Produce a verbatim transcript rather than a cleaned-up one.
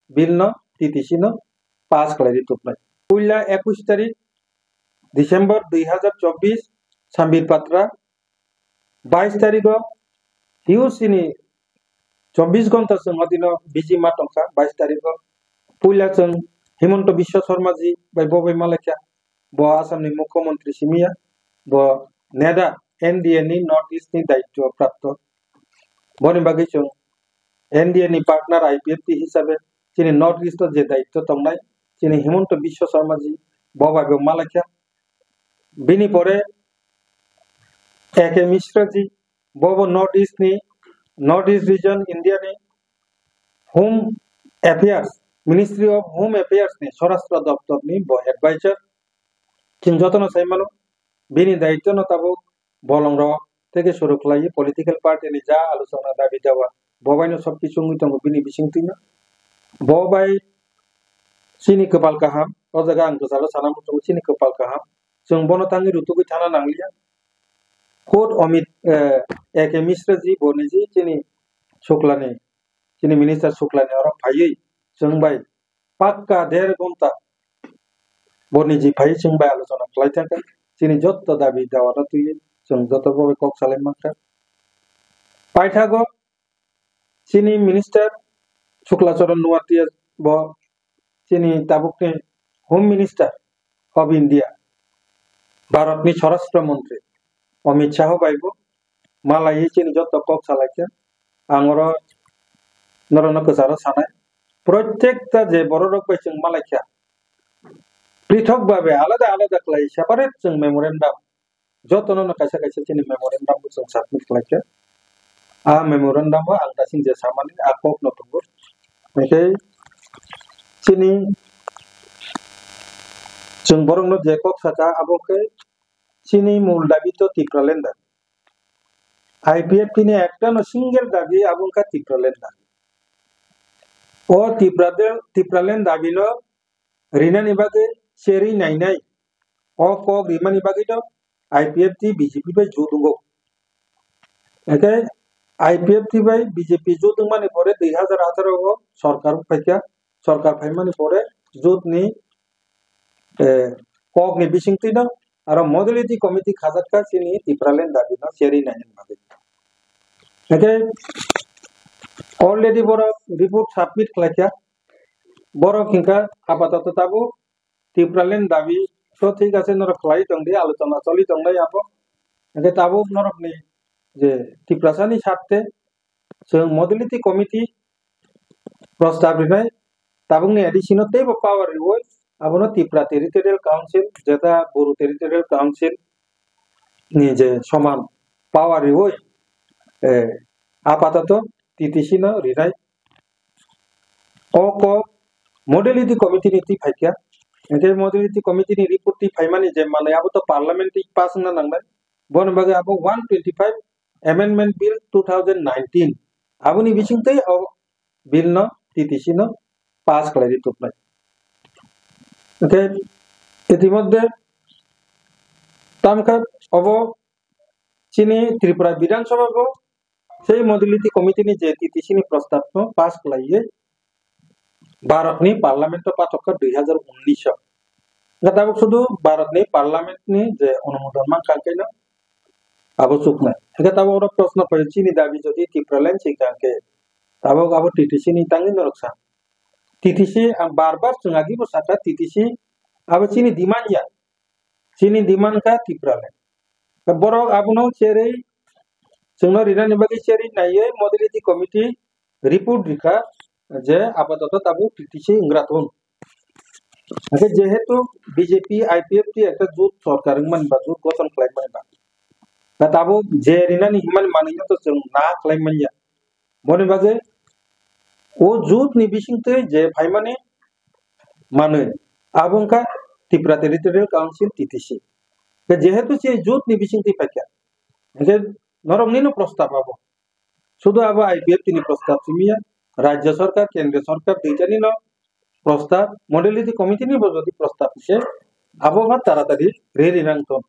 bill no T T C no pass khlai di tubnai. Puila ekush tarik December dui hazar chobbish, Sambir Patra, bais tarigo hiu sini chobbish ghonta chwng o dino busy ma tongkha, bais tarigo puila chwng Himanta Biswa Sarma ji bai bo bai malaikha, bo Assam ni Mukhyamantri simiya, bo neda N D A ni North East ni daityo prapto. Boni bagwi chwng N D A ni partner I P F T hisabe chini North East o je daityo tongnai, chini Himanta Biswa Sarma ji bo bai bo malaikha. Bini pore A K Mishra ji, bo bo North East ni, North East region India ni Home Affairs, Ministry of Home Affairs ni Swarashtra Doptor ni bo advisor. Chwng jotono sai mano, bini daityo no tabuk bolong rok tei ke suru khlai political party ni ja alochona dabi dawa bo bai no sob kichu wngwi tongo bini bisingtwi no. Bo bai chini kwpal kaham, o jaga ang kwchalo sana muchungo chini kwpal kaham. Chwng bono tangwi rutugwi thana nangliya. Khud Amit, eh, A K Mishra ji, boni ji chini Shuklani, chini minister Shuklani oro phaiwi chwng bai pakka der ghonta boni ji phaiwi chwng bai alochona khlai thangkha. Chini jotto dabi dawa no twiwi chwng joto bo kok salai mankha. Paithago chini minister Shukla Charan Noatia bo chini tabukni Home Minister of India, Bharatni Swarashtra Montri Amit Shah bai bo malaiwi chini joto kok salaikha. Ang oro norokno kwcharo sanai, protekta je bororok bai chwng malaikha, prithok babe alada alada khlai separate chwng memorandum jotono no kaisa kaisa chini memorandum bo chwng submit khlaikha. A memorandum o ang daising je samani a kok no tongo. Hwnkhe chini chwng borokno je kok saka abo khe chini mul dabi to Tipraland dabi. I P F T ni ekta no single dabi abo wngkha Tipraland dabi. O Tipra de-, Tipraland dabi no rinani bagwi cherwi nainai, o kok rimani bagwi no I P F T B J P bai jut wngo. Hwnkhe I P F T bai B J P jut wngmani pore dui hazar atharo o sorkar phaikha, sorkar phaimani pore jut ni, eh, kok ni bisingtwi no aro modality committee khajakha chini Tipraland dabi no cherwi nainani bagwi. Hwnkhe already borok report submit khlaikha, borok hwnkha apatoto tabuk Tipraland dabi to thik ache, norok khlai tongdi, alochona choli tongnai abo. Hwnkhe tabuk norokni je Tiprasani sarte chwng modality committee prostab rinai, tabukni A D C no teibo power riwi abono Tipra Territorial Council, jeta Boru Territorial Council ni je soman power riwi, eh, apatoto T T C no rinai. O kok modality committee ni twi phaikha. Hwnkhe modality committee ni report twi phaimani je manwi abo to parliament twi pass wngna nangnai. Boni bagwi abo one twenty five Amendment Bill two thousand nineteen. Aboni bisingtwi o bill no T T C no pass khlai di tubnai. Hwnkhe itimodhye tamkha obo chini Tripura Bidhan Sabha bo sei modality committee ni je T T C ni prostab no pass khlaiwi Bharat ni parliament o pathok kha dui hazar unnish o. Hwnkhe tabuk sudu Bharat ni parliament ni je onumodon mankha hwnkhe no abo chuknai. Hwnkhe tabuk oro proshno phaio chini dabi jodi Tipraland se hwnkha hwnkhe tabuk abo T T C ni tangwi norok sa. T T C ang bar bar chwng agi bo sakha T T C abo chini demand ya. Chini demand kha Tipraland. Borok abono cherwi chwngno rinani bagwi cherwi naiwi modality committee report rikha je apatoto tabuk T T C wngwi thung. Hwnkhe jehetu B J P I P F T ekta jut sorkar wngmani ba jut gothon khlaimani ba. Na tabuk je rinani himani manwino to chwng na khlai manya. Boni bagwi o jut ni bisingtwi je phaimani manwi abo wngkha Tripura Territorial Council T T C. Hwnkhe jehetu se jut ni bisingtwi phaikha, hwnkhe noroknino prostab abo. Sudu abo I P F T ni prostab simiya, Rajya Sarkar, Kendriya Sarkar duitanino prostab, Modality Committee ni bo jodi prostab se, abo ba taratari riri nang thung.